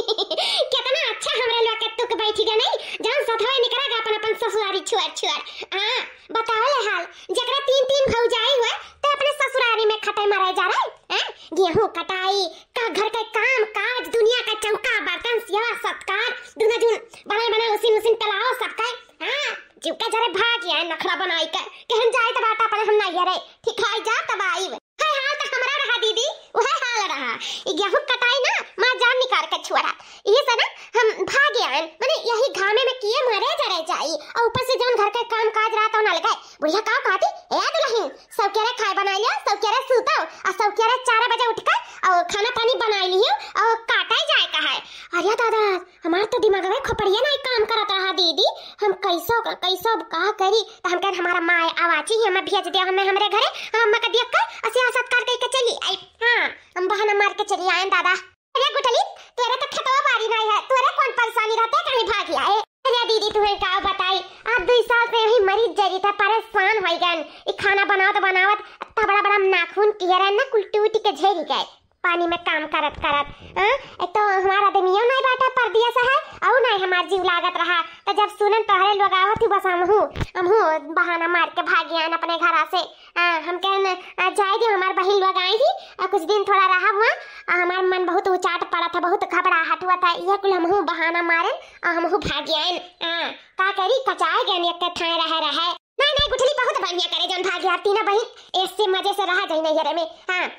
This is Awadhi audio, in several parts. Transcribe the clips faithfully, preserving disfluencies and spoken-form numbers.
कितना अच्छा हमरे लोग के तुक बैठी गए नहीं, जौन सथवे निकरा गा अपन, अपन ससुरारी छुअर छुअर। हाँ, बताओ ले हाल, जकरा तीन तीन भौजाई हुए, तो अपने ससुरारी में खटे मरे जा रहे, हैं? गेहूं कटाई, का घर के काम काज, दुनिया का चौका बर्तन, सेवा सत्कार, दुनो जून बनाए बनाए उसिन उसिन पिलाओ सबके। हाँ, जीव का जरे भाग आए नखरा बनाई के, कहन जाए तो बात अपने हम नहीं रे, ठीक है, जा तब आई। है हाल तो हमरा रहा दीदी, वह हाल रहा। ई गेहूं कटाई ना, माँ जान निकाल के छुअरा। यही से ना हम भाग आए, माने यही घामे में किए मरे जरे जाई। और ऊपर से जौन घर के काम काज रहा तो ना लगे। बुढ़िया का कहती, "ए दुल्हन, सब के रे खाए बनाई लियो, सब के रे सूतो, और सब के रे चार बजे उठ के और खाना पानी बनाई लियो और काटे जाए का है।" अरे दादा, हमार तो दिमागवे खोपड़िया नहीं काम करत रहा दीदी, हम कैसो कैसो अब का करी। तो हम कहन हमारा माय आवाची ही हमें भेज दे, हमें हमरे घरे, हम अम्मा का देख कर असिया सत्कार कई के चली आई। हाँ, हम बहाना मार के चली आए दादा। अरे गुठली, तोरे तो खेतवा बारी नहीं है, तोरे कौन परेशानी रहते कहीं भाग आए। अरे दीदी तुम्हें का बताई, आज दो साल से यही मरीज जरी था, परेशान हो गए। ई खाना बनावत बनावत इतना बड़ा बड़ा नाखून किए रहे ना, कुल टूट के झेरी गए। पानी में काम करत करत, हाँ? एक तो हमार आदमियो नहीं बाटे परदेस है, और नहीं हमार जीव लागत रहा। तो जब सुनन तोहरे लोग आवत ही, बस हमहू, हमहू बहाना मार के भाग आयन अपने घरा से। हाँ, हम कहन, "आ, जाए दे, हमार बहिन लोग आई ही, आ, कुछ दिन थोड़ा रहा हुआ, आ, हमार मन बहुत उचाट पड़त है, बहुत घबराहट हुआ था।" ये कुल हमहू बहाना मारन, आ, हमहू भाग आयन। हाँ, का करी, कचाए गए एक ठाए रहे रहे। नहीं, नहीं, गुठली बहुत बढ़िया करे, जौन भाग आयन तीनों बहिन, ऐसे मजे से रहा जाई नैहरे में। हाँ।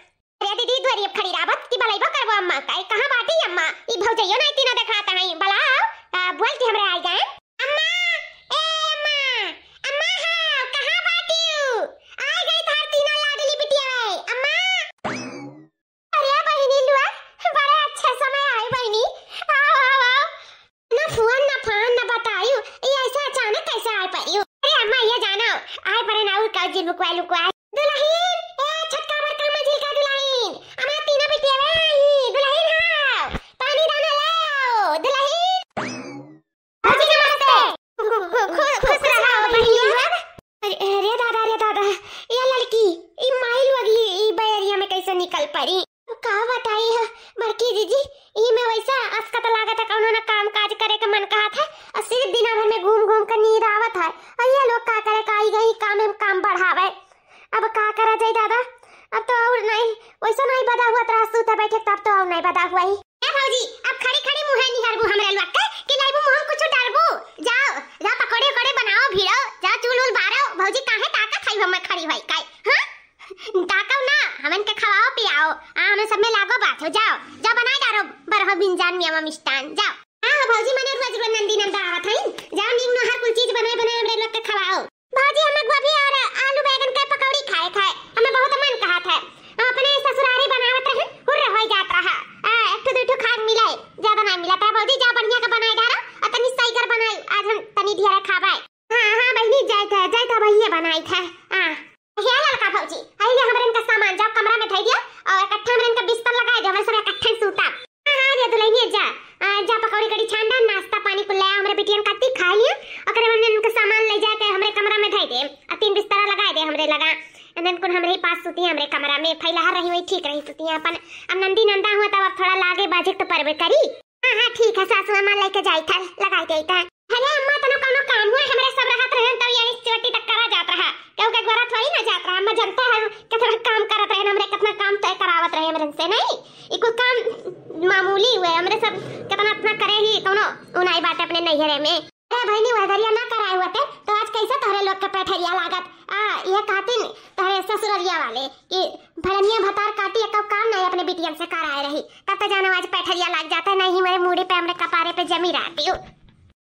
अरे दीदी, दुआरी अब खड़ी रहबत कि बलैबो करबो अम्मा का? ए, कहाँ बाटी अम्मा? ई भौजैयो नहीं तीनों देखात हई। बलाओ, आ, बोल के हमरे आई गए। अम्मा, ए अम्मा, अम्मा हो, कहाँ बाटी? आई गई थार तीनों लाडली बिटिया, अम्मा। अरे बहिनी लुआ, बड़े अच्छे समय आई बहिनी, आओ, आओ, आओ। ना फोन, ना फान, ना बतायु, ये ऐसे अचानक कैसे आए पड़ियो? अरे अम्मा, ये जानो, आए पड़े ना, और का जी लुकवाए, लुकवाए। दुल्हन, ए छोटका बड़का मझिल का दुल्हन, हमार तीनों बिटिया आई, दुल्हन हो, पानी दाना ले आओ, दुल्हन। भौजी नमस्ते। खु-, खु-, खु-, खुश रहो बहिनी। अरे, अरे दादा, रे दादा, ये लड़की, ई माई लोग ई, ई बयरिया में कैसे निकल पड़ी? का बताई है बड़की जीजी, ई में वैसा असकत लागत है, कौनो ना काम काज करे के मन कहत है, और सिर्फ दिना भर में घूम घूम के नींद आवत है। और ये लोग का करे, का आई गई काम में काम बढ़ावे। अब का करा जाए दादा, अब तो और नहीं, वैसा नहीं बदा हुआ, तोरा सूते बैठे तब तो और नहीं बदा हुआ ही। ए भौजी, अब खड़ी खड़ी मुँहे निहरबू हमरे लोग के कि लाइबू मुँह कुछ डरबू? जाओ, जाओ पकौड़े उकौड़े बनाओ, भिड़ो, जाओ चूल उल बारो। भौजी काहे ताकत है हमें खड़ी भाई काई? हाँ? ताकव ना, हमन के खवाओ पियाओ। आ, हमें सब में लागो बात हो, जाओ, जाओ बनाए डारो बरहो बिंजान मेवा मिष्टान, जाओ। हाँ हो भौजी, मने रोज रोज नंदी नंदा आवत हईन, जाओ नीक नोहर कुल चीज बनाए बनाए हमरे लोग के खवाओ। भौजी, हमें गोभी और आलू बैगन के पकौड़ी खाए खाए, हमें बहुत मन कहत है। हम अपने ससुरारी बनावत रहे, हुर्र हो जात रहा। आ, एक ठो दू ठो खाए मिले, ज्यादा ना मिलत है। भौजी, जा बढ़िया के बनाए डारो, और तनी सईगर बनाई, आज हम तनी ढेर खाबे। हाँ, हाँ, बहिनी, जाइत है, जाइत है, भैया बनाइत है। हाँ। हे ललका भौजी, आई ले हमरे इनका सामान, जाओ कमरा में धई दियो, और इकट्ठा हमरे इनका बिस्तर लगाए दे, हमरे सब इकट्ठे सूता। हाँ, हाँ, रे दुल्हनिया जा, आ, जा पकौड़ी कड़ी छान डाल, नाश्ता पानी कुल ले आ, हमरे बिटियन खाती खा लिया, ओकरे बाद में उनके सामान ले जाके हमरे कमरा में धई दे, आ तीन बिस्तरा लगाए दे हमरे लगा, and then कुल हमरे ही पास सूती है हमरे कमरा में, फैलहर रही वही ठीक रही सूती है अपन, अब नंदी नंदा हुआ तब अब थोड़ा लागे बाजिक तो परबे करी। हाँ, हाँ, ठीक है सासू अम्मा लेके जाई था, लगाई दे था। अरे अम्मा तनो कौनो काम हुआ, हमरे सब रहत रहे तब यही चोटी तक करा जात रहा, क्योंकि गोरा थोड़ी ना जात रहा, अम्मा जानता है कितना काम करत रहे हमरे, कितना काम तय करावत रहे हमरे से, नहीं ई कुल काम मामूली हुए, हमरे सब कितना इतना करे ही, कौनो उनाई बात अपने नैहरे में। अरे बहिनी, वह दरिया ना कराए हुआ थे, तो आज कैसे तोहरे लोग के पैठरिया लागत? आ, ये कहतिन तोहरे ससुररिया वाले कि भड़निया भतार काटी, एक काम नहीं अपने बिटियन से कराए रही, तब तो जानो आज पैठरिया लाग जाता, नहीं मेरे मूड़ी पे, हमरे कपारे पे जमी रहती हूँ।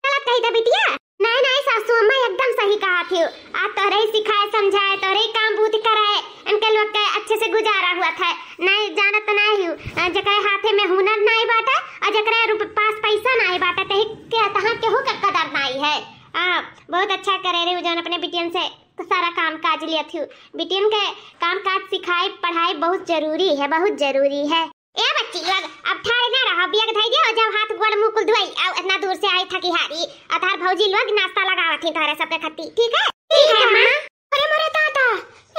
गलत कही थे बिटिया? नहीं, नहीं सासू अम्मा, एकदम सही कहा थी। आज तोहरे ही सिखाए समझाए, तोहरे ही काम बूत कराए, इनके लोग के अच्छे से गुजारा हुआ था। नहीं जानत नहीं हूँ, अ, जकरे हाथे में हुनर नहीं बाटे और जकरे रूप पास पैसा नहीं बाटे, ते के तहाँ केहू के कदर नहीं है। आ, बहुत अच्छा करे रही जौन अपने बिटियन से सारा काम काज लिया थी। बिटियन के काम काज सिखाए पढ़ाए बहुत जरूरी है, बहुत जरूरी है। ए बच्ची लोग, अब ठाड़े ना रहो, बैग धई दियो, जब हाथ गोड़ मुंह कुल धोई, आओ इतना दूर से आई थकी हारी, अतार भौजी लोग नाश्ता लगावत ही तोहरे सबके खत्ती, ठीक है? ठीक है, अम्मा। अरे मोरे दादा,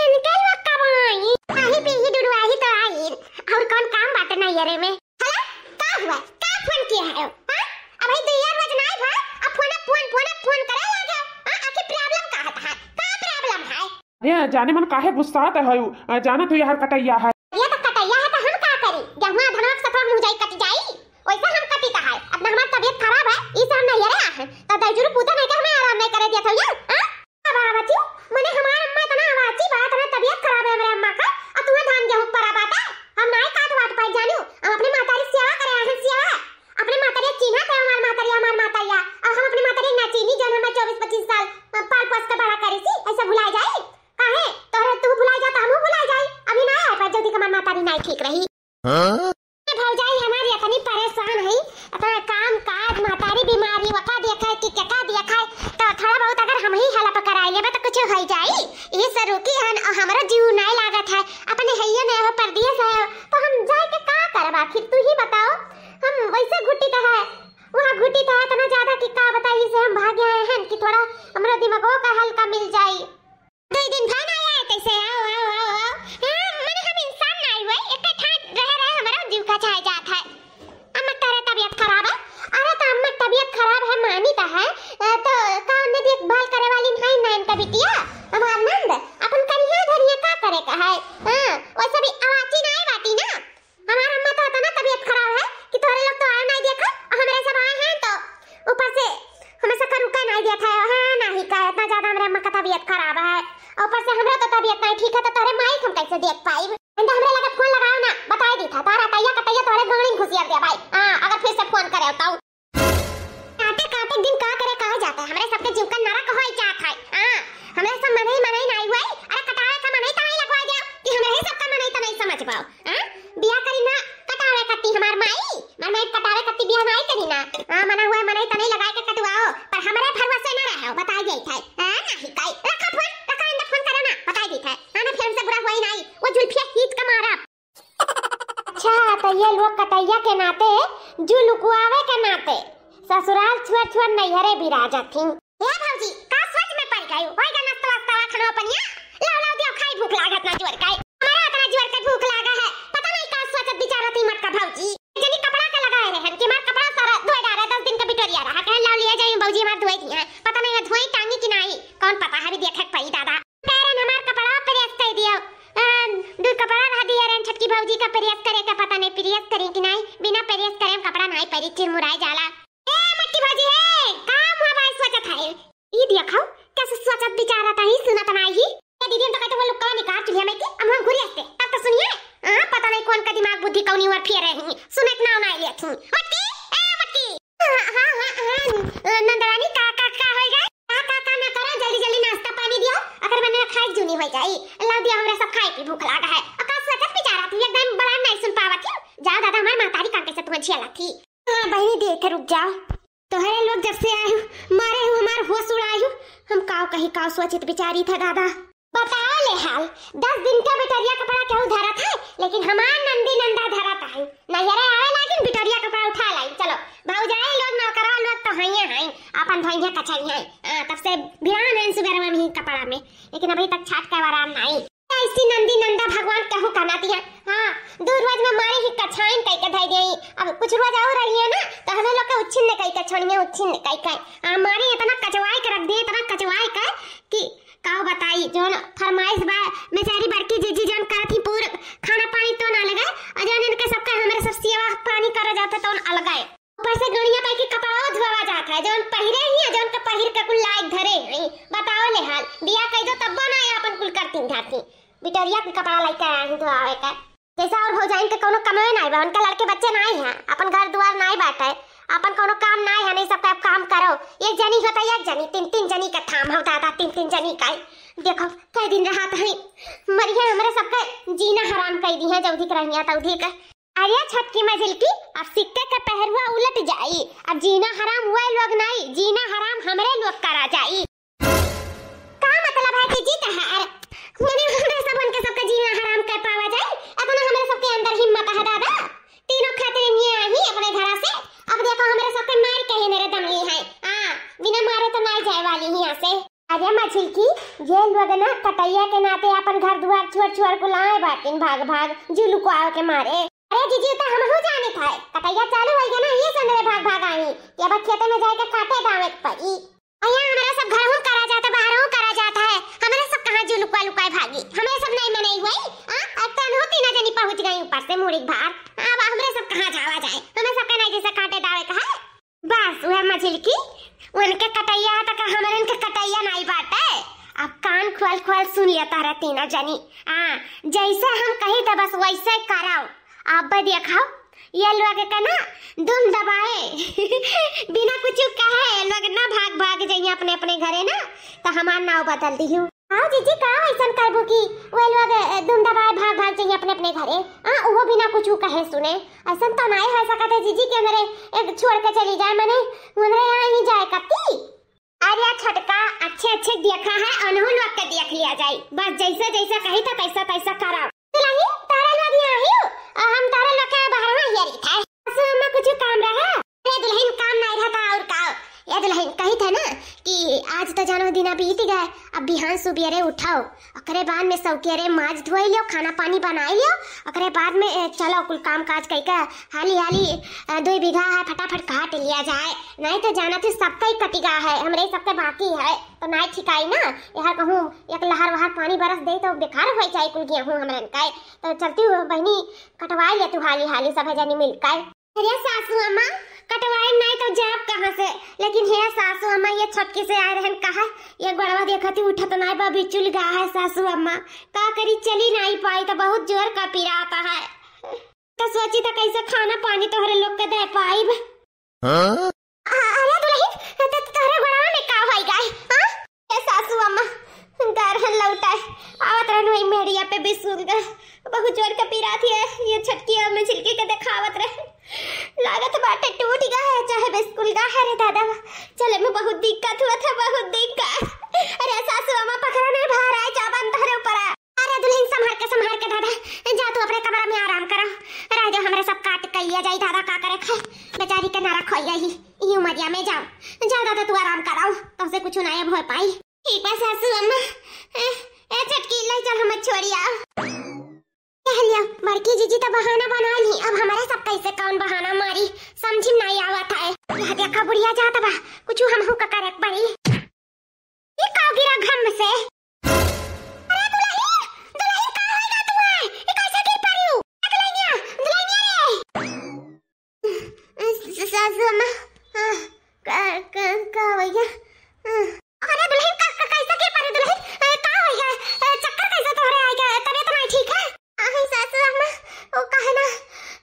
इनके लोग कब आई? आही पीही डुडुआही तो आई, और कौन काम बाटे नैहरे में? हेलो, का हुआ? का फोन किया? है, हाँ? अब भाई दुइया रोज नाई भा, अब फोन, फोन, फोन, फोन करे लागे। हाँ, आखिर problem का है तहार? का problem है? अरे, जाने मन काहे गुस्सात है, उ, जाना तू यार कटैया है। ये तो कटैया है, तो हम का करी? गेहुआ धनवा के सतवा मुँह जाई कट जाई, वैसे हम कटी का है। अब ना हमार तबीयत खराब है, ई से हम नैहरे आ हैं, तो दैजुरू पूजा नहीं कर, हमें आराम नहीं करे दिया था यार, हाँ? अब आ बच्ची, मने हमार अम्मा इतना आवाची बा, इतना तबीयत खराब है हमरे अम्मा का, और तुम्हें धान गेहूं परा बाटे, हम नाई काट वाट पाई जानू, हम अपने मातारी सेवा करे आए हैं, सेवा। अपने मातारी चीन्हा थे, हमार मातारी, हमार मातारिया, और हम अपने मातारी ना चीनी, जौन हमें चउबीस पच्चीस साल, अ, पाल पोस के बड़ा करी सी, ऐसे भुला जाई? काहे? तोहरे तू भुला जा, तो हमहू भुला जाई। अभी ना आए पर जल्दी हमार मातारी नाई ठीक रही। हाँ? ए भौजाई हमारी इतनी परेशान है, इतना काम काज, मातारी बीमारी, वका देखा है कि केका देखा है, तो थोड़ा बहुत अगर हम ही help कराई लेबे तो कुछ हो जाई। ये से रुकी हन, और हमरो जीव नाई लागत है, अपने हइये ने हो, परदेस है, तो हम जाए के का करब आखिर, तू ही बताओ। हम वैसे घुटी तो है, वहाँ घुटी तो है इतना ज्यादा कि का बताई, से हम भागे आए हैं कि थोड़ा हमरो दिमागो का हल्का मिल जाई। दुई दिन भा नाई आए तैसे, आओ, आओ, आओ, आओ। हाँ, मने हम इंसान नाई हुए, एक ठाट रह रहे, हमारा जीव का चाहे जात है। अम्मा तोरे तबीयत खराब है? अरे तो अम्मा तबीयत खराब है, मानी तो है, अ, तो का उन्हें देखभाल करे वाली नहीं ना इनका बिटिया? हमार नंद, अपन करिया धरिया का करे का है? हाँ, वैसे भी आवाची नाई बाटी ना। हमार अम्मा तो इतना तबीयत खराब है कि तोहरे लोग तो आए नाई देखा, और हमरे सब आए हैं तो ऊपर से हमें सकर रुका नाई देत है। हाँ, नाई का इतना ज्यादा हमरे अम्मा का तबीयत खराब है, और ऊपर से हमरा तो तबीयत नाई ठीक है, तो तोहरे माई के हम कैसे देख पाई? अंदर हमरे लगे फोन लगाओ ना, बताई दी था, तारा तैया का तैया तोहरे गाड़ी घुसिया दे भाई। हाँ, अगर फिर से फोन करे तो। काटे काटे दिन का करे कहा जाता है, हमरे सबके जीव का नरक होई जात है। हाँ, हमरे सब मनई मनई नाई हुए, अरे कटावे का मनई तनई लगवा दिया कि हमरे ही सबका मनई तनई समझ पाओ। हाँ, बिया करी ना कटावे कत्ती हमार माई, हमार माई कटावे कत्ती बिया नाई करी ना। हाँ, मना हुए मनई तनई लगाए के कटवाओ, पर हमरे भरोसे ना रहो, बताई देत है। हाँ, नाई काई, रखा फोन, रखा इंदर फोन करो ना, बताई देत है। हाँ ना, फिर हमसे बुरा हुआ ही नाई, वो जुल्फिया खींच के मारा। अच्छा, तो ये लोग कटैया के नाते, जू लुकवावे के नाते ससुराल छोड़ छोड़ नैहरे बिराजत थी। ए भौजी, का सोच में पड़ गई? होई गा नाश्ता वास्ता, खाना पनिया? लाओ, लाओ, दियो, खाई, भूख लागत ना जोर का। हमारा इतना जोर के भूख लागा है, पता नहीं का सोचत विचारत ही मटका भौजी। जनी कपड़ा के लगाए रहे हैं कि हमार कपड़ा सारा धोए डारे, दस दिन का बिटोरिया रहा, कहे लाओ लिया जाई भौजी, हमार धोए दिए हैं। पता नहीं है धोई टांगी कि नहीं, कौन पता है, अभी देखे के पड़ी दादा। पैरन हमार कपड़ा प्रेस कर दियो। आ, दू कपड़ा रह दिया रे छोटकी भौजी का प्रेस करे का, पता नहीं प्रेस करी कि नहीं, बिना प्रेस करे हम कपड़ा नहीं पहरी, चिरमुराई जाला। ए मोटकी भौजी, हे, का मुँह बाई सोचत है? ई देखो, कैसे सोचत विचारत ही, सुनत नाही ही। ए दीदी, हम तो कहते वो लुक्का निकाल चुलिया में के, हम, हम घुरी हंसते। तब तो सुनिए, हाँ, पता नहीं कौन का दिमाग बुद्धि कौनी ओर फिर रही, सुनत नाव ना लेत ही। मोटकी, ए मोटकी। हाँ, हाँ, हाँ, हाँ, नंदरानी, का, का, का होई गए? का, का, का ना करो, जल्दी, जल्दी नाश्ता पानी दियो, अगर मैंने खाए जूनी हो जाई। लाओ दिया, हमरा सब खाए की भूख लागा है। अका सोचत विचारत ही, एकदम बड़ा नहीं सुन पावत ही। जाओ दादा, हमार महतारी कान कैसे तुम्हें झेला थी। हाँ बहिनी, देख रुक जाओ। तोहरे लोग जब से आयु, मारे हु हमार होश उड़ायु, हम काव कहीं काव सोचित विचारित है दादा। बताओ ले हाल, दस दिन का बिटरिया कपड़ा केहू धरत है, लेकिन हमार नंदी नंदा धरत है। नैहरे आवे लागिन बिटरिया कपड़ा उठा लाई, चलो। भौजाई लोग नौकरा लोग तो हइये हैं, अपन धोइये कचरिये। आ, तब से बिरान हैं सुबेरवा में ही कपड़ा में, लेकिन अभी तक छाट के आराम नहीं। ऐसी नंदी नंदा भगवान केहू का ना दिया। हाँ, दू रोज में मारे ही कछाइन कई के धई देई। अब कुछ रोज और रही है ना, तो हमें लोग के उच्छिन्न कई के छोड़िए, उच्छिन्न कई के। आ, मारे इतना कचवाई के रख दिए, इतना कचवाई के कि का बताई, जौन फरमाइश बा बेचारी बड़की जीजी जौन करत ही पूर खाना पानी तो ना लगे, और जौन इनके सबके हमरे सब सेवा पानी करे जाते तो अलग है। ऊपर से गणिया बाई के कपड़ा धोवा जात है, जौन पहिरे ही है, जौन के पहिर के कुल लायक धरे हैं। बताओ ले हाल, बिया कह दो तब्बो ना है अपन कुल करती धरती। बिटरिया के कपड़ा लेके आए हैं धोआवे का। जैसा और भौजाइन के कोनो कमवे नाई बा, उनका लड़के बच्चे नाई हैं, अपन घर दुआर नाई बाटे, अपन कोनो काम नाई है, नहीं सबका अब काम करो। एक जनी होता एक जनी, तीन तीन जनी का थाम हो दादा, तीन तीन जनी का। देखो, कई दिन रहा तो है, मरिया हमरे सबका जीना हराम कर दी है, जौधी के रहिया तौधी का। अरे छोटकी मझिलकी, अब सिक्के का पहरुआ उलट जाई, अब जीना हराम हुए लोग नाई, जीना हराम हमरे लोग करा जाई। का मतलब है कि जी तहार? मने हमरे सब उनके सबका जीना हराम कर पावा जाए? इतना हमरे सबके अंदर हिम्मत है दादा। तीनों खातिर ये आई अपने घरा से। अब देखो हमरे सबके मार के ही मेरे दम ली है। हाँ, बिना मारे तो नाई जाए वाली ही यहाँ से। अरे मझिलकी, ये लोग ना कटैया के नाते अपन घर दुआर छोड़ छोड़ को लाए बाटिन भाग भाग, जी लुकवाओ के मारे। अरे जीजी, तो हमहू जाने था, कटैया चालू हो गया ना, ये अंदरे भाग भाग आई कि अब खेते में जाए के काटे दावे के पड़ी। अइया, हमरे सब घरहूँ करा जात है, बाहरहूँ करा जात है। हमरे सब कहाँ जो लुका लुकाए भागी? हमरे सब नहीं मनई हुई? हाँ, अब तो अनहू तीना जनी पहुँच गई ऊपर से मुड़ी के भार। अब हमरे सब कहाँ जावा जाए? हमरे सब के नहीं जैसे काटे दावे का है। बस, वह मझिलकी, उनके कटैया है, तक हमरे उनके कटैया नहीं बाटे। अब कान खोल खोल सुन लेता रहे तीना जनी। हाँ, जैसे हम कही था, बस वैसे कराओ। अब देखो, ये लोग के ना दुम दबाए, बिना कुछ कहे ये लोग ना भाग भाग जाइए अपने अपने घरे ना, तो हमार नाव बदल दिहू। आओ जीजी, का वैसन करबू कि वो लोग, ए, दुम दबाए भाग भाग जाइए अपने अपने घरे? हाँ, उहो बिना कुछ कहे सुने। ऐसन तो नहीं हो सकत है जीजी कि हमरे एक छोड़ के चली जाए, मने हमरे यहाँ ही जाए कत्ती। अरे छोटका, अच्छे अच्छे देखा है, अनहु लोग के देख लिया जाए। बस जैसे जैसे कही था तैसा तैसा करा। दुलहिन, तारा लोग यहाँ आयु, और हम तारा लोग के बाहर में हियरी था। सासू अम्मा कुछ काम रहा? अरे दुलहिन, काम नहीं रहता और का। ये दुलहिन कही था ना कि आज तो जानो दिना बीत गए, अब बिहान सुबेरे उठाओ, ओकरे बाद में सौकेरे माज धोई लियो, खाना पानी बनाई लियो, ओकरे बाद में, ए, चलो कुल काम काज कई के हाली हाली, ए, दुई बीघा है फटाफट काट लिया जाए, नहीं तो जाना थी सबका ही कटिगा है, हमरे सबके बाकी है, तो नहीं ठिकाई ना। यहाँ कहूँ एक लहर वहर पानी बरस दे तो बेकार हो जाए कुल गेहूँ हमरन का। तो चलती हूँ बहनी, कटवाई ले तू हाली हाली सब जनी मिलकर। अरे सासू अम्मा, कटवाए नाई तो जाब कहाँ से? लेकिन हे सासू अम्मा, ये छोटकी से आए रहन कहा, ये गोड़वा देखती उठत नाई बा, बिचुल गा है सासू अम्मा, का करी, चली नाई पाई तो बहुत जोर का पिरात है। तो सोची तो कैसे खाना पानी तोहरे लोग के दे पाइब। हाँ? अ-, अरे दुलहिन, त-, त-, तोहरे गोड़वा में का होई गा है? हाँ? ए सासू अम्मा, गरहन लौटाए आवत रहन वही मेड़िया पे बिसुल गा। बहुत जोर का पिरात है, ये छोटकी अम्मा झिलकी के देखावत रहे। लागत बाटे टूट गा है, चाहे बिस्कुल गा है रे दादा। चले में बहुत दिक्कत हुआ था, बहुत दिक्कत। अरे सासू अम्मा पकड़ा नहीं, भार आए जाबन तोहरे ऊपर आ। अरे दुलहिन, संभार के, संभार के दादा, जा तू अपने कमरा में आराम करा। रह दो, हमरे सब काट कइया जाई दादा, का करे खाए, बेचारी के नरक होई गई ई उमरिया में। जाओ, जाओ दादा, तू आराम कराओ, तुमसे कुछ नायब हो पाई। ठीक बा सासू अम्मा। ए, ए छोटकी, ले चल, हम छोड़िया। कह लिया, बड़की जीजी तो बहाना बना ली, अब हमारे सब कैसे कौन बहाना मारी, समझ में नहीं आवत है। यह देखा बुढ़िया जात बा, कुछ हमहू का करे के पड़ी। ई का गिरा घम से? अरे दुलहिन, दुलहिन का होइगा तुहे? ई कैसे गिर पड़ियो? ए दुलहिनिया, दुलहिनिया रे। स-, सासू अम्मा, हाँ, का, का, का होइगा? हाँ। अरे दुलहिन का, का, कैसे गिर पड़ी दुलहिन? ए, का होइगा? ए, चक्कर कैसे तोहरे आइगा? तबीयत नहीं ठीक है? अही सासू अम्मा, वो कहे ना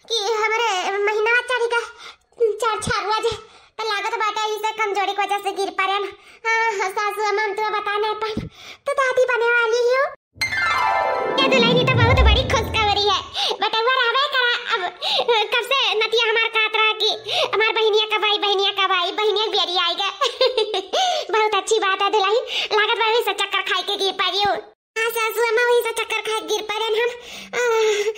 कि हमरे महीना चढ़ गए, चार छारुआ जे, त लागत बाटे इसे कमजोरी की वजह से गिर पड़े ना। हाँ, हाँ, सासू अम्मा, हम तुम्हें बता नहीं पाए, तो दादी बने वाली हो। ये दुलहिनी तो बहुत बड़ी खुशखबरी है, बटुआ रहबे करा। अब कब से नतिया हमार कहत रहा कि हमार बहिनिया कब आई, बहिनिया कब आई, बहिनिया बेरी आई गए। बहुत अच्छी बात है दुलहिन, लागत बा वही से चक्कर खाई के गिर पड़ी हो। हाँ सासू अम्मा, वही से चक्कर खाई के गिर पड़े हम। आह,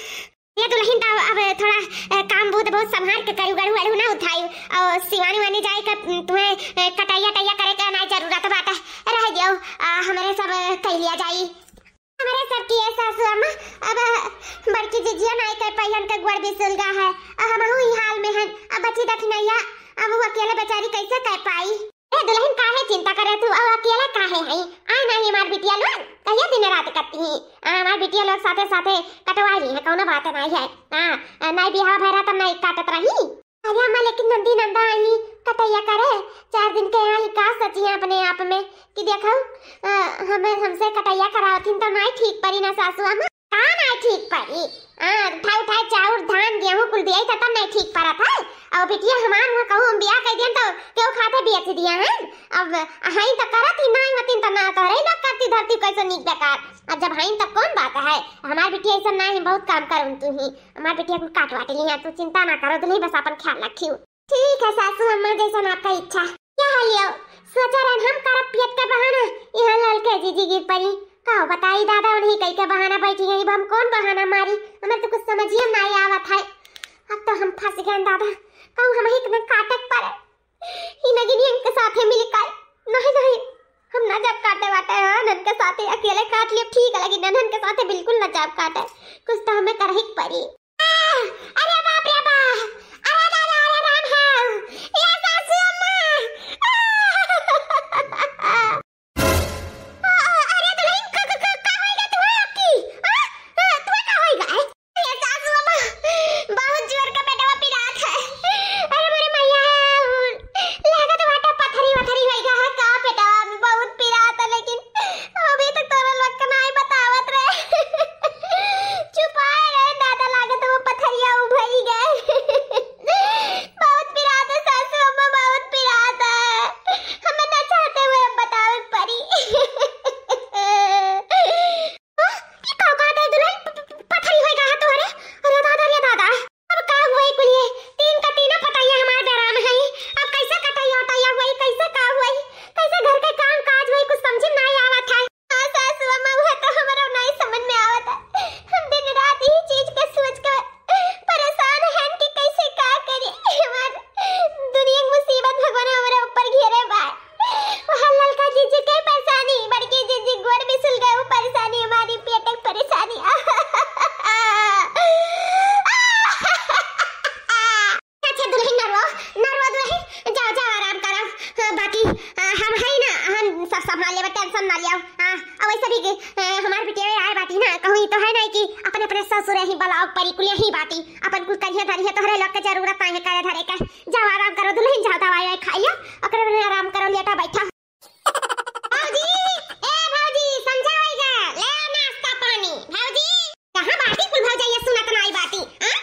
ये दुलहिन, त अब थोड़ा, अ, काम बहुत, बहुत संभार के करू, गड़ू अड़ू ना उठायू। और सिवानी वानी जाए का, अम, तुम्हें, अ, कटैया टैया करे का ना जरूरत बाटे, रह दियो, अ, हमरे सब, अ, कह लिया जाई। हमरे सब की है सासू अम्मा, अब, अ, बड़की जिजिया नाई कर पाई, हमके गोड़ भी सुलगा है, अब हमहू ई हाल में हन, अब बची दखिनैया, अब वो अकेले बेचारी कैसे कर पाई? ए दुलहिन, काहे चिंता करे तू? और अकेला काहे है? आए नाही हमार बिटिया लोग, कहिया दिन रात करती ही। आ, हमार बिटिया लोग साथे साथे कटवा ली है, कौनो बात नहीं है। हाँ, आ, नहीं बिहाव भरा तब नहीं काटत रही। अरे अम्मा, लेकिन नंदी नंदा आई कटैया करे, चार दिन के आई का सची है अपने आप में कि देखो, आ, हमें, हमसे कटैया करावथिन तो नहीं ठीक पड़ी ना सासू अम्मा। का ना ठीक पड़ी? हाँ, उठाए उठाए चाउर, धान, गेहूं कुल दिया ही तब नहीं ठीक पड़त है। और बिटिया हमार हुआ कहूँ हम बियाह कर दियन तो केहू खाते बेच दिया है। अब हई तो करत ही नहीं होती तो ना तोहरे लोग करती धरती कैसे नीक बेकार। अब जब हई तो कौन बात है? हमार बिटिया ऐसा नहीं है, बहुत काम कर उनकी ही। हमार बिटिया कुल काट वाट ली है, तू चिंता ना करो, दुलही बस अपन ख्याल रखियो। ठीक है सासू अम्मा, जैसन आपका इच्छा। क्या हाल यो? सोचा रहन हम करब पियत के बहाना, यहाँ ललके जीजी गिर पड़ी। का बताई दादा, उन्हीं कई के बहाना बैठी गई, अब हम कौन बहाना मारी? हमें तो कुछ समझिए में नहीं आवत है। अब तो हम फंस गए दादा, कहूँ हम ही के काटे के पड़े। ई नगिनियन के साथे मिल कर। नहीं, नहीं, हम ना जब काटे वाटे, हाँ, नन के साथे अकेले काट लिए ठीक है, लेकिन नन के साथे बिल्कुल ना जब काटे। कुछ तो हमें करही के पड़ी। अरे बाप रे बाप, अरे दादा, अरे राम हो। अरे कुल यही बाटी, अपन कुल करिया धरी है, तोहरे लोग के जरूरत नाहीं है करे धरे के। जाओ आराम करो दुल्हन, जाओ दवाई वाई खाइयो, ओकरे में आराम करो, लेटा बैठा। भौजी, ए भौजी, संझा होइगा, ले आ नाश्ता पानी। भौजी, कहाँ बाटी कुल भौजैया, सुनत नाई बाटी, आ?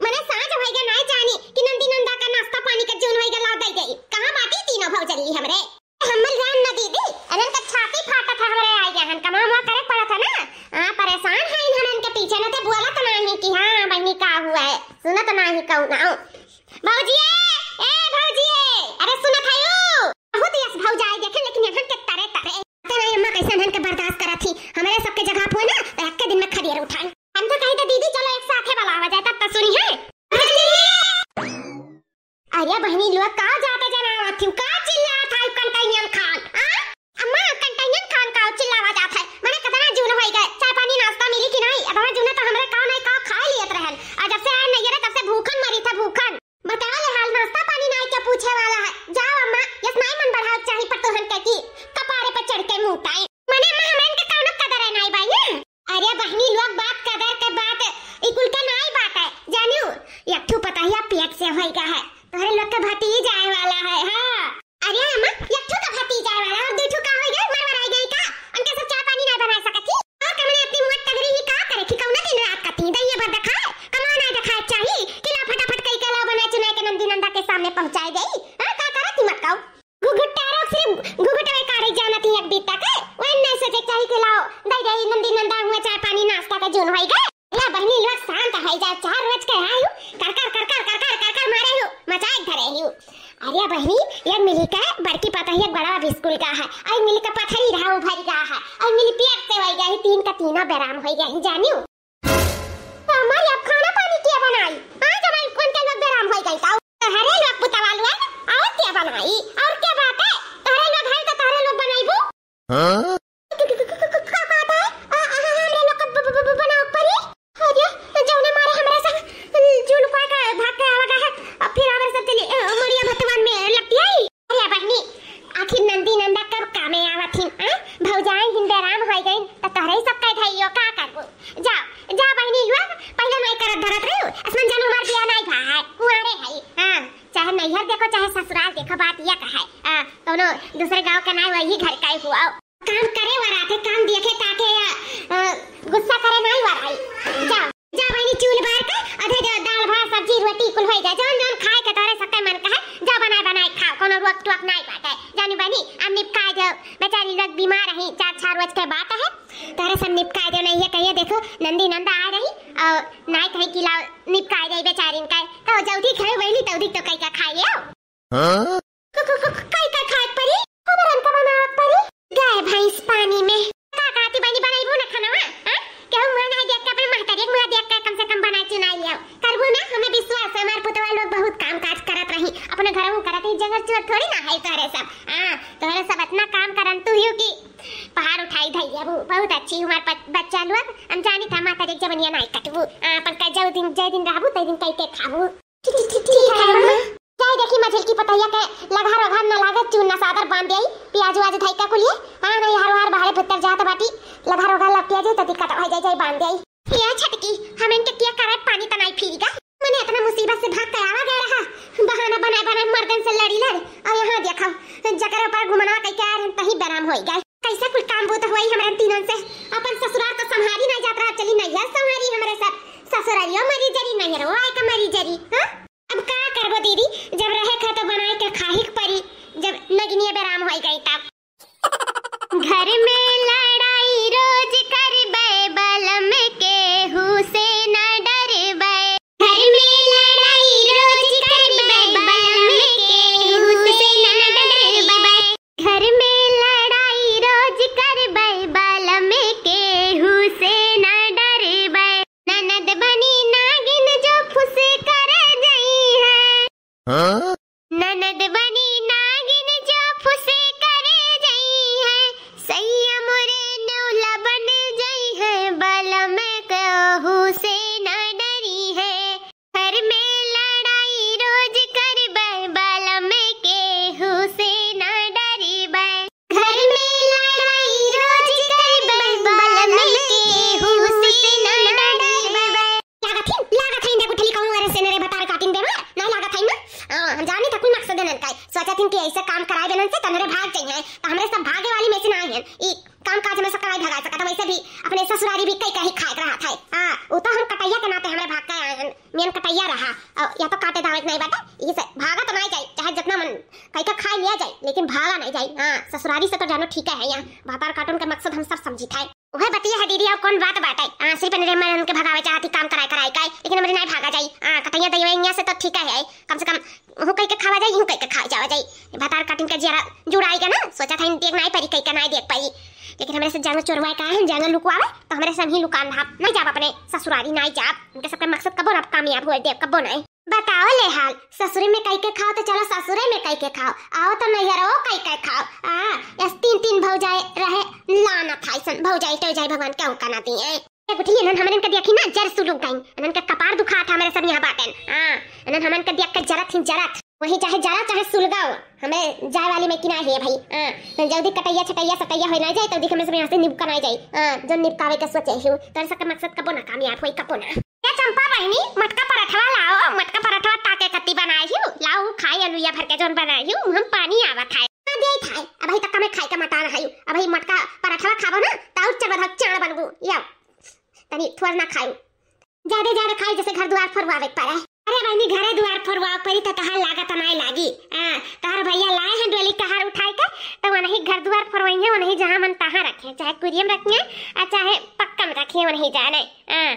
मने साँझ होइगा, नाई जानी कि नंदी नंदा का नाश्ता पानी का जून होइगा, लाओ दे गई। कहाँ बाटी तीनों भौजली हमरे? हमर जान न दीदी, अनन का छाती फाटत है हमरे आई गहन, कमा हुआ करे पड़त है ना। आ, परेशान है इन्हन के पीछे, न ते बोलत नाहीं कि हाँ बहिनी का हुआ है, सुनत नाहीं कहूँ ना। भौजिए, ए भौजिए, अरे सुनत है यू? बहुत यस भौजाई देखे, लेकिन इन्हन के तरे तरे। पता नहीं अम्मा कैसे इन्हन के बर्दाश्त करत ही, हमरे सबके जगह पे ना, तो एक के दिन में खदेर उठाए। हम तो कही तो दीदी चलो एक साथे बुलावा जाए, तब तो सुनी है। अरे बहिनी लोग, का जाता जनावत थी, का चिल्लात है कंटैनियन खान, आ? अम्मा, कंटैनियन खान का चिल्लावा जात है? मने कितना जून होई गए, चाय पानी नाश्ता मिली कि नहीं? इतना जून तो हमरे का नहीं का खा लियत रहन, और जब से आए नैहरे तब से भूखन मरी था, भूखन। बताओ ले हाल, नाश्ता पानी नाई के पूछे वाला है। जाओ अम्मा, यस नाई मन बढ़ावे चाही पर तोहन के की कपारे पर चढ़ के मुँह ताई। मने अम्मा, हमरन के कौनो कदर है नाई बाई, हैं? अरे बहिनी लोग, बात कदर के बात, ई कुल के नाई बात है, जानियो, एक ठू पतहिया पेट से होइगा है, तोहरे लोग के भतीज आए वाला है, हाँ। अरे अम्मा, एक ठू तो भतीज आए वाला और दू ठू का होइगा, मरवराई गई का? उनके सब चाय पानी नाई बना सकत ही? और कमने अपनी मुँह टगरी ही का करे कि कौनो दिन रात का तीन दहिया भर दिखाए, कमा नाई दिखाए चाही कि ला फटाफट कई के ला बनाए चुनाए के नंदी नंदा के सामने पहुँचाए गई, हाँ, का करत ही मत कहू। घुघुटारो सिर्फ घुघुटवे काढ़े जानत ही एक बीता के, वही नहीं सोचे चाही कि लाओ, दे दे नंदी नंदा हुआ चाय पानी नाश्ता का जून होई गए। ला बहिनी लोग शांत है जा, चार रोज के आयु कर कर कर कर कर कर कर कर मारे हो, मजाक धरे हो। अरे बहिनी, ये मिली का बड़की पता है, एक बड़ा स्कूल का है, और मिली का पथरी रहा उभर गया है, और मिली पेट से होई गई, तीन का तीना बेराम होई गई जानियो। तो हमारी अब खाना पानी क्या बनाई? आज हमारी कौन के लोग बेराम होई गई था? तहरे लोग पुतवा लोग और क्या बनाई? और क्या बात है? तहरे लोग है तो तहरे लोग बनाईबू। हाँ? का बात है? आ, आ, हमरे लोग का ब-, ब-, ब-, बनाओ परी? अरे, जौने मारे हमरा से जुलुका का भाग के आवा है, अब फिर आवर सब चली, अ, मरिया भतवान में लपटी आई। अरे बहिनी, आखिर नंदी नंदा कब कामे आवत हिन, आ? भौजाई हिन बेराम होई गईन, त तोहरे सब कह धइयो, का करबो? जाओ, जाओ बहिनी लोग, पहले नाई करत धरत रहो, असमन जानू हमार बिया नाई भा है, कुंवारे है, हाँ, चाहे नैहर देखो, चाहे ससुराल देखो, बात यह कहे, आ, कौनो दूसरे गाँव के नाई, वही घर का ही हुआ। काम करे वराते, काम देखे ताके, आ, आ, गुस्सा करे नाई वराई। जाओ, जा बहिनी चूल बार के, अधे जो दाल भात सब्जी रोटी कुल होई जाए, जौन जौन खाए के तोरे सबके मन कहे, जा बनाए बनाए खाओ, कोनो रोक टोक नाई बाटे। जानी बहिनी, अब निपकाए दो, बेचारी लोग बीमार रही, चार छह रोज के बात है, तोरे सब निपकाए दो, नहीं ये कहिए देखो नंदी नंदा आ रही और नाई कहीं कि लाओ निपकाए दे बेचारिन का, तो जल्दी खाए बहिनी, जल्दी तो कहीं का खाए हो। हाँ? क-, क-, क-, काई का खाए परी? हमरन का बनावत परी? गाय भैंस पानी में। का कहती बनी बनाईबू ना खाना, हाँ? केहू मुँह नहीं देख के, अपने महतारी के मुँह देख के कम से कम बनाए चुनाई लियो। करबू ना, हमें विश्वास है, हमारे पुतवा लोग बहुत काम काज करत रही, अपने घर में करत रही, जंगल चोर थोड़ी ना है तोहरे सब। हाँ, तोहरे सब इतना काम करन तू ही कि पहाड़ उठाई धई लेबू। बहुत अच्छी हमार प-, बच्चा लोग, हम जानी था महतारी के जबनिया नहीं कटबू। हाँ, अपन का जय दिन, जय दिन रहबू, तय दिन कह के खाबू। ठीक, ठीक, ठीक, ठीक है अम्मा। जाए देखी मझिल की पतैया के लघार वघार न लागत, चून न सादर बांध देई, प्याज व्याज धई का कुलिए। हाँ, नहीं हर वार बाहरे भीतर जात बाटी, लघार वघार लपटिया जाई त दिक्कत हो जाई, जाई बांध देई। ये छटकी, हम इनके क्या करे, पानी तनाई फिरी का? मने इतना मुसीबत से भाग के आवा गया रहा, बहाना बनाए बनाए मर्दन से लड़ी लड़, और यहाँ देखो, जकरे ऊपर गुमनवा कई के आ रहे, तही बेराम होई गए। कैसे कुल काम बूत होई हमरे तीनन से? अपन ससुराल तो संभारी नहीं जात रहा, चली नैहर संभारी हमरे सब, ससुरारियो मरी जरी, नैहरो आए के मरी जरी, हाँ? अब का करबो दीदी, जब रहे के तो बनाए के खाही के परी, जब नगिनिया बेराम होई गई तब। घर में लड़ाई रोज करबै, बलम केहू से ना डरबै। घर में लड़ाई रोज करबै, बलम केहू से ना डरबै। घर में लड़ाई रोज करबै, बलम केहू से ना डरबै। ननद बनी नागिन जो फुस कर जइहैं। हाँ? ननद बनी नागिन जो फुस कर जइहैं, सैया हम जानी था कुल मकसद इनन का है। सोचा थी कि ऐसे काम कराए देनन से तनरे भाग जाइए, तो हमरे सब भागे वाली में से ना है। ई काम काज में से कराए भगा सकता, वैसे भी अपने ससुरारी भी कई कहीं खाए रहा था। हाँ, वो तो हम कटैया के नाते हमरे भाग के आए हैं, मेन कटैया रहा। और या तो काटे दावे के नहीं बाटे, ये से भागा तो नहीं जाई, चाहे जितना मन कई का खा लिया जाए, लेकिन भागा नहीं जाई। हाँ, ससुरारी से तो जानो ठीक है यहाँ, भातार काटन का मकसद हम सब समझी था। वह बतिया है दीदी, और कौन बात बाटे? हाँ, सिर्फ इनरे मन के भगावे चाहती काम कराए कराए का, लेकिन हमरे नहीं भागा जाई। हाँ, कटैया दैया से तो ठीक है, कम से कम हूँ कह के खावा जाई, यूँ कह के खा जावा जाई। भातार काटिन का जियरा जुड़ाई का ना, सोचा था इन देख नहीं परी, कह के नहीं देख पाई, लेकिन हमरे से जंग चोरवाए का है, जंग लुकवावे, तो हमरे से हम ही लुकान रहा, नहीं जाब अपने ससुरारी, नहीं जाब। इनके सबके मकसद कबो ना कामयाब हुए देव, कबो नहीं। बताओ ले हाल, ससुरे में कई के खाओ तो चलो ससुरे में कई के खाओ, आओ तो नैहरो कई के खाओ। आ, यस तीन तीन भौजाई रहे, लानत है सन भौजाई तो जाए भगवान क्या उनका ना दिए। ए गुठली, इन्हन हमन के देखी ना, जर सुलुक गई। इन्हन के कपार दुखा था, हमरे सब यहाँ बाटन। हाँ, इन्हन हमन के देख के जरत ही जरत। वही चाहे जरा, चाहे सुलगाओ, हमें जाए वाली में किना है भाई। हाँ, तो जल्दी कटैया, छटैया, सटैया होए ना जाए, तो देख हमें सब यहाँ से निपका ना जाए। हाँ, जो निपकावे के सोचे ही, तोरे सबके मकसद कबो ना कामयाब होई, कबो ना। ए चंपा बहिनी, मटका पराठवा लाओ, मटका पराठवा ताके कत्ती बनाई हूँ, लाओ खाई अलुया भर के जोन बनाई हूँ, हम पानी आवत है। हाँ, दे था, अब भाई तक हमें खाई का मटान है, अब भाई मटका पराठवा खाबो ना, तो और चढ़ बढ़ चाड़ बनबू, या तनी थोड़ ना खाई, ज्यादा ज्यादा खाई जैसे घर द्वार फरवावे के पड़े। अरे बहिनी, घरे द्वार फरवावे पड़ी तो तहार लागत नहीं लागी। हाँ, तहार भैया लाए हैं डोली कहार उठाए के, तो वही घर द्वार फरवाई है, वही जहाँ मन तहाँ रखे, चाहे कुरियम रखिए और चाहे पक्का में रखिए, वही जाने। हाँ,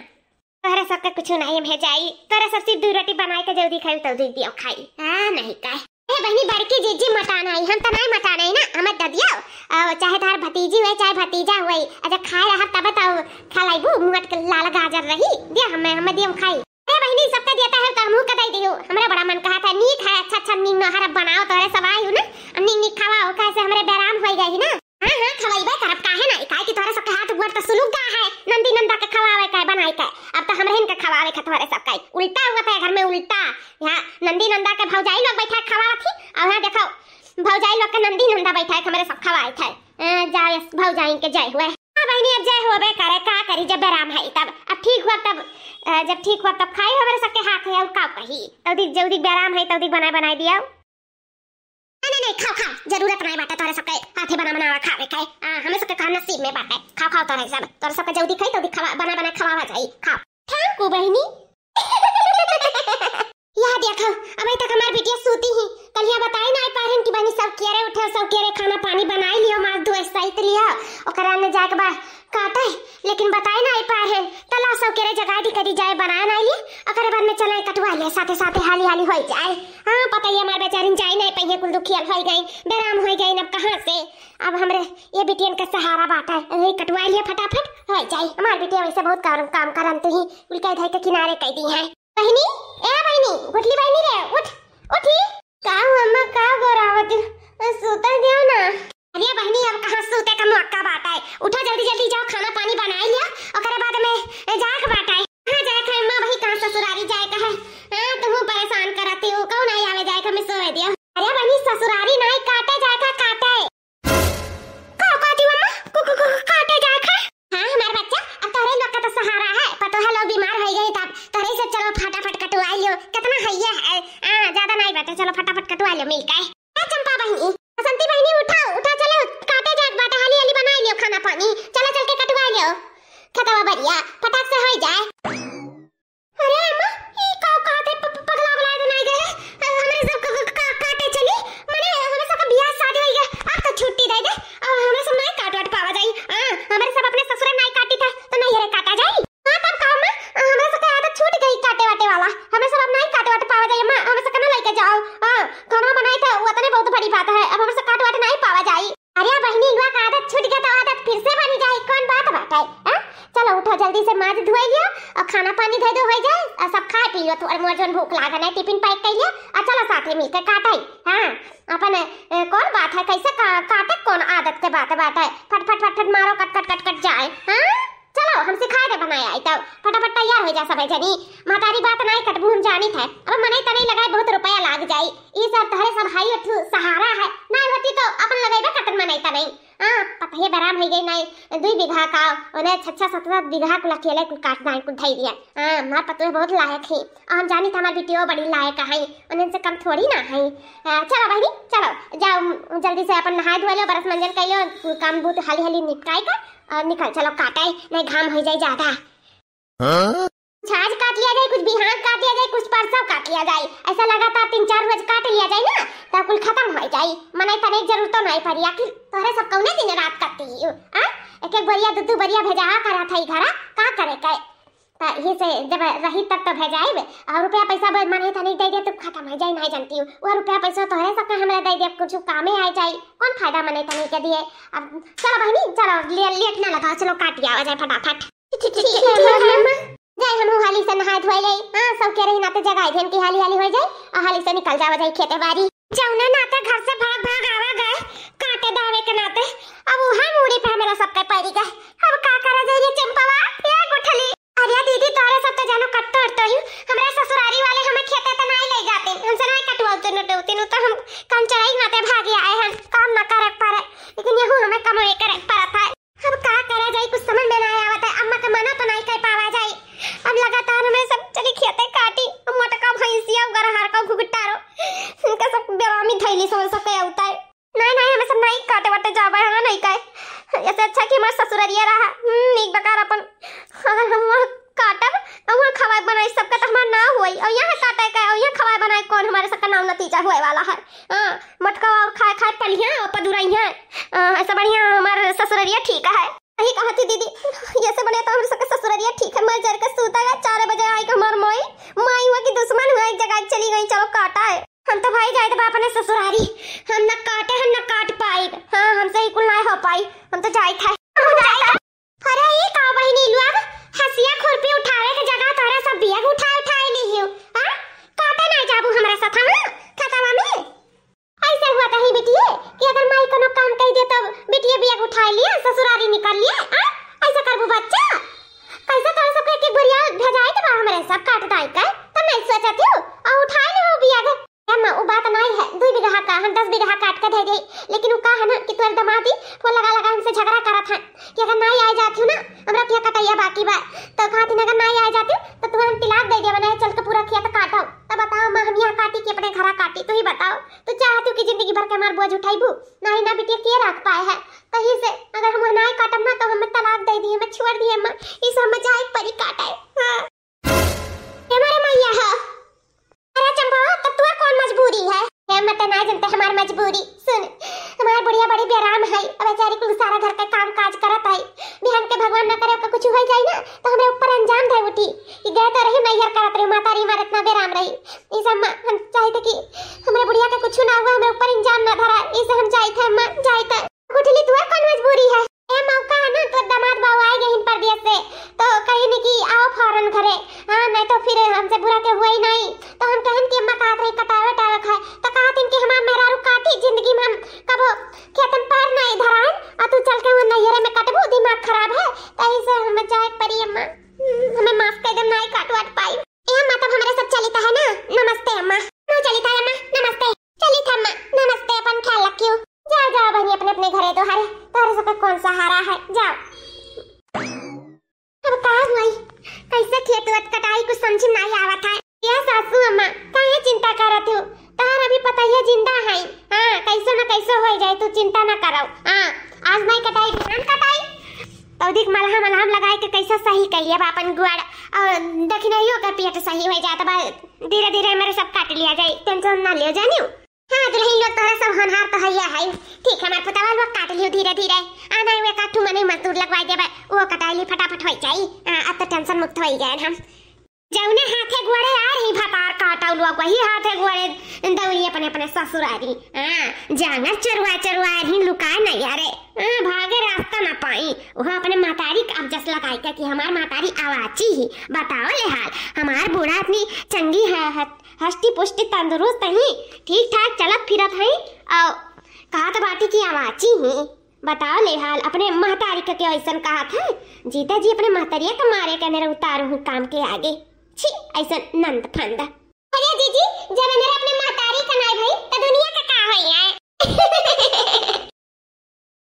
तोहरे सबके कुछ नहीं में जाई, तोहरे सब सिर्फ दू रोटी बनाए के जल्दी खाई, तो दे दियो खाई। हाँ, नहीं का। ए बहिनी, बड़की जीजी मटान आई, हम त नाई मटान आई ना, हमर ददिया, अ, चाहे तार भतीजी हुए, चाहे भतीजा हुए, अच्छा खाए रहब तब तो खा लाइबू, मुहट के लाल गाजर रही, दे हमें, हमें दियो खाई। ए बहिनी, सबके देता है तो हमहू के दे दियो, हमरा बड़ा मन कहा था, नीक है, अच्छा अच्छा नीक नहर बनाओ, तोहरे सब आई हूँ ना, अब नीक नीक खावा हो, कैसे हमरे बेराम होई गई ना। हाँ, हाँ, खवाइबे करब, काहे नाई? काहे कि तोहरे सबके हाथ गोड़ त सुलुक गा है, नंदी नंदा के खवावे के, बनाई के। अब त हमरे इनके खवावे के तोहरे सबके। उल्टा हुआ था घर में, उल्टा। यहाँ नंदी नंदा के भौजाई लोग बैठा खवावत ही, और यहाँ देखो, भौजाई लोग के नंदी नंदा बैठा है, हमरे सब खवाए थे। अ, जाओ, यस, भौजाई के जय हुए। हाँ बहिनी, अब जय होबे करे, का करी, जब बेराम है तब। अब ठीक हुआ तब, अ, जब ठीक हुआ तब खाई हमरे सबके हाथ है, और का कही? तौदी जल्दी बेराम है, तौदी बनाए बनाए दिया। नहीं, नहीं, नहीं, खाओ, खाओ, जरूरत नहीं बाटे तोरे सबके हाथे बना बनावा खावे के। आ, हमें सबके कहाँ नसीब में बाटे। खाओ, खाओ, तोरे सब, तोरे सबके जल्दी खाई, तौदी खवा, बना बना खवावा जाई। खाओ। Thank you, बहिनी। यह देखो, अबे तक हमार बिटिया सूती ही। कलिया बताई ना आई पाहिन कि बहिनी सब केरे उठे, सब केरे खाना पानी बनाई लियो, माज धोए सहित लियो। ओकरा ने जाके बा काटे, लेकिन बताए ना आई पाए हैं, त ला सब केरे जगाए दी करी जाए बनाए ना लिए, ओकरे बाद में चले कटवा ले, साथे साथे हाली हाली होई जाए। हाँ, पता ही हमार बेचारिन जाए नहीं पइहे, कुल दुखियल होई गई, बेराम होई गई, अब कहाँ से, अब हमरे ये बिटियन का सहारा बाटा है, यही कटवा लिए फटाफट होई जाए। हमार बिटिया वैसे बहुत काम, काम करन तू ही, उनका इधर के किनारे कह दी है। बहिनी, ए बहिनी, गुठली बहिनी रे, उठ, उठी। का हो अम्मा, का गोरावत? सूते दियो ना। अरे बहिनी, अब कहाँ सूते का मौका बाटा है? उठो जल्दी जल्दी, जाओ खाना पानी बनाई लियो, ओकरे बाद में जाए के बाटा है। कहाँ जाए के है अम्मा, वही कहाँ ससुरारी जाए के है? हाँ, तुहू परेशान करती हो, कौन आई आवे जाए के, हमें सोए दियो। अरे बहिनी, ससुरारी नाई काटे जाए का, काटे। का कहती अम्मा? कु-, कु-, कु-, काटे जाए के? हाँ, हमार बच्चा, अब तोहरे लोग का तो सहारा है, पतोह लोग बीमार हो गए तब तोहरे से चलो फटाफट कटवा लियो, कितना है ये है, हाँ, ज्यादा नहीं बाटे, चलो फटाफट कटवा लियो मिल के। ए चंपा बहिनी, बसंती बहिनी, उठा, उठा, चलो, काटे जाए के बाटे, हाली हाली बनाई लियो खाना पानी, चलो चल के कटवा लियो खेतवा बढ़िया, फटाक से हो जाए। अरे अम्मा, ई का कहत है, प-, प-, पगला उगला तो नहीं गए? अ, हमरे सब क-, क-, का-, काटे चली? मने हमरे सब का बियाह शादी होई गए, अब तो छुट्टी दे दे, अब हमरे सब नहीं काट वाट पावा जाई। हाँ, हमरे सब अपने ससुरे नहीं काटी था, तो नहीं हरे काटा जाई। हाँ, तब का अम्मा, अ, हमरे सब का आदत छूट गई काटे वाटे वाला, हमरे सब अब नहीं काटे वाटे पावा जाई अम्मा, हमरे सब का ना लेके जाओ। हाँ, खाना बनाई था, वो तने बहुत बड़ी बात है, अब हमरे सब काट वाट नहीं पावा जाई। अरे बहिनी, लुआ का आदत छूट गया तो आदत फिर से बनी जाए, कौन बात बाटे, हाँ? चलो उठो, जल्दी से माज धोए लियो और खाना पानी दे दो, हो जाए और सब खा पी लियो। तू और मोर जोन भूख लागा नहीं, टिफिन पैक कर लियो और चलो साथे मिलके काटे। हाँ, अपन, ए, कौन बात है, कैसे का, काटे कौन आदत के बात बाटे, फट फट फट फट मारो, कट कट कट कट जाए। हाँ, चलो हम सिखाए दे बनाए आई, तब फटाफट तैयार हो जा सबे जनी। महतारी बात नहीं कटबू हम जानी थे, अब मने तने लगाए बहुत रुपया लाग जाई। ई सब तोहरे सब हाई अठू सहारा है, ना होती तो अपन लगेबे कतन मनई तनई। हाँ, पतोहिया बेराम होइ गई नाई, दुई बीघा का, उन्हें छह छह सात सात बीघा कुल अकेले कुल काट दाई कुल धई दिया। हाँ, हमार पतोहिया बहुत लायक ही, और हम जानी था हमार बिटियो बड़ी लायक है, उन्हें से कम थोड़ी ना है। आ, चलो बहिनी, चलो, जाओ, जल्दी से अपन नहाए धोए लो, बरस मंजन कर लो, काम बूत हाली हाली निपटाई कर, और निकल चलो काटे, नहीं घाम होइ जाए ज्यादा। हाँ? कुछ आज काट लिया जाए, कुछ बिहान काट लिया जाए, कुछ परसों काट लिया जाए, ऐसा लगातार तीन चार रोज काट लिया जाए ना, तो कुल खत्म होइ जाए। मनई तने जरूरत नहीं पड़ी, आखिर तोहरे सब कौने दिन रात करती ही, आ? एक एक बरिया, दू दू बरिया भेजा करा था ई घरा, का करे के? त ये से जब रही तब तो भेजाइब, और रुपया पैसा ब-, मनई तने दे दे तो खत्म होइ जाए, नहीं जानती हूँ। वो रुपया पैसा तोहरे सब के हमरा दे दे, कुछ कामे आ जाए, कौन फायदा मनई तने के दिए? अब चलो बहिनी, चलो, ले-, लेट ना लगाओ, चलो काट आवा जाए फटाफट। ठीक, ठीक, ठीक, ठीक है, अम्मा। जाए, हम हाली से नहाए धोए ले। हाँ, सब के रही नाते जगाए देन की हाली हाली होइ जाए और हाली से निकल जावा जाए खेते बारी। जौने नाते घर से भाग भाग आवा गए, काटे दावे के नाते, अब उहे मूड़ी पे हमरा सबके पड़ी गए। अब का करा जाए ये चंपावा, ये गुठली? अरे दीदी, तोहरे सब तो जानो कट्टो अट्टो ही, हमरे ससुरारी वाले हमें खेते तो नहीं ले जाते, हमसे नहीं कटवाते नटवते, नु तो हम काम चलाई नाते भागे आए हैं, काम ना करे पड़े, लेकिन यहू हमें कमाई करे पड़त है। अब का करा जाई, कुछ समझ में ना आवत है। अम्मा के मना तो नहीं कर पावा जाई। अब लगातार हमें सब चली खेते काटी, अब मोटका भैंसिया उगर हर का घुघटारो, इनका सब बेरामी धैली समझ सके होता है। नहीं, नहीं, हमें सब नहीं काटे वाटे जाबे, हाँ, नहीं काहे। ऐसे अच्छा कि हमार ससुररिया रहा, हम्म, नीक बकार अपन। अगर हम वहाँ काटब, तो वहाँ खवाए बनाई सबका तो हमार ना होई। और यहाँ काटे का, और यहाँ खवाए बनाए कौन हमारे सबका नाव नतीजा होए वाला है? हाँ, मोटका और खाए खाए पलिया और पदुरैया। अ, ऐसा बढ़िया हमार ससुररिया ठीक है। सही कहा थी दीदी, ये से बने तो हम सबके ससुररिया ठीक है, मर जर के सूता है, चार बजे आई के हमार माई, माई हुआ कि दुश्मन हुआ, एक जगह चली गई, चलो काटा है। हम तो भाई जाए तो अपने ससुरारी, हम न काटे, हम न काट पाइब। हाँ, हमसे ही कुल ना हो पाई, हम तो जाए था। अरे ये का बहिनी लोग, हसिया खुरपी उठावे के जगह तोहरा सब बियग उठाए उठाए ली हो। हाँ, काटे ना जाबू हमरा साथ, हाँ, खतवा में। ऐसे हुआ तही बिटिये कि अगर माई कोनो काम कह दे तब बिटिये बियग उठाए लिए, ससुरारी निकल लिए, आ? ऐसा करबू बच्चा? कैसे तोरा सबके एक एक बोरिया भेजाए के बा हमरे सब काट दाई के, तब नहीं सोचत हो और उठाए ले वो बियग। अम्मा, वो बात नहीं है, दुई बीघा का हम दस बीघा काट के दे दे, लेकिन वो का है ना कि तोर दमादी फोन लगा लगा हमसे झगड़ा करत है कि अगर नहीं आए जाती हूँ ना, हमरा के कटैया बाकी बा, तो कहती अगर नहीं आए जाती हूँ तो तुम्हें हम तिलाक दे देबे, नहीं चल के पूरा खेत काटो। तब बताओ माँ, हम यहाँ काटी कि अपने घरा काटी, तू ही बताओ। तो चाहत हूँ कि जिंदगी भर के हमार बोझ उठाइबू? नहीं ना बिटिया, के रख पाए है। कहीं से अगर हम ना काटब ना तो हमें तलाक दे दिए, हमें छोड़ दिए माँ, इस हमें जाए परी काटे। हाँ। हमारे मैया है। अरे चंपा, तब तुआ कौन मजबूरी है? हे मत ना जनते हमार मजबूरी। सुन, हमार बुढ़िया बड़ी बेराम है, अब बेचारी कुल सारा घर का काम काज करत है। बिहान के भगवान ना करे ओकर कुछ हो जाए ना तो हमरे ऊपर अंजाम धर उठी कि गए तो रही नैहर करत रही, माता री मार इतना बेराम रही। इस अम्मा, हम चाहते कि हमरे बुढ़िया के कुछ ना हुआ, हमरे ऊपर इंजाम ना धरा, इसे हम जाइत है अम्मा, जाइत है। गुठली, तुअर कौन मजबूरी है? ए मौका है ना, तोर दामाद बाबू आए गए परदेस से, तो कहीं ने कि आओ फौरन घरे, हाँ, नहीं तो फिर हमसे बुरा के हुआ ही नहीं। तो हम कहन कि अम्मा कहत रही कटावे टावे खाए, तो कहत इनके हमार मेहरारू काटी जिंदगी में हम कबो खेतन पैर नहीं धराए, और तू चल के वो नैहरे में कटबू, दिमाग खराब है, तो ऐसे हमें जाए परी अम्मा, हमें माफ कर दे, नहीं काट वाट पाई। ए अम्मा, तब हमरे सब चलित है ना? नमस्ते अम्मा। नो चलित है अम्मा, नमस्ते। चलित है अम्मा, नमस्ते, अपन ख्याल रखियो। जाओ, जाओ बहनी, अपने अपने घरे तो हरे, तोहरे सबके कौन सहारा है, जाओ। अब का हुई, कैसे खेत वेत कटाई, कुछ समझ में नहीं आवत है। ए सासू अम्मा, काहे चिंता करत हो? तोहर अभी पतोहिया जिंदा है। हाँ, कैसो न कैसो हो जाए, तू चिंता न करो। हाँ, आज नहीं कटाई, बिहान कटाई। तो देख, मलहम मलहम लगाए के कैसा सही कहिए बा अपन गुआड़, और दखिनहियो के पेट सही हो जात बा। धीरे धीरे मेरे सब काट लिया जाए, टेंशन ना लियो जानियो। हाँ दुल्हन लोग, तोहरा सब होनहार तो हैया है। ठीक, हमार पुतवा लोग काट लियो धीरे धीरे। आ नहीं, वे काटू मने मजदूर लगवाई देबे, वो कटाई ली, फटाफट हो जाई। हाँ, अब तो टेंशन मुक्त हो गए हम। जौने हाथे गोड़े आ रही भतार काटौ लोग, वही हाथे गोड़े दौड़ी अपने अपने ससुरारी। हाँ, जांगर चरुआ चरुआ रही लुकाए नहीं, अरे। हाँ, भागे रास्ता ना पाई। वह अपने महतारी का अब जस लगाई का कि हमार महतारी आवाची ही। बताओ ले हाल, हमार बूढ़ा आदमी चंगी है, है, हष्टी पुष्टी तंदुरुस्त ही, ठीक ठाक चलत फिरत है, और कहत बाटी कि आवाची ही। बताओ ले हाल, अपने महतारी का क्यों ऐसन कहत है? जीता जी अपने महतारिया का मारे का मेरा उतारू हूँ काम के आगे। छी, ऐसन नंद फंद। अरे जीजी, जब मेरे अपने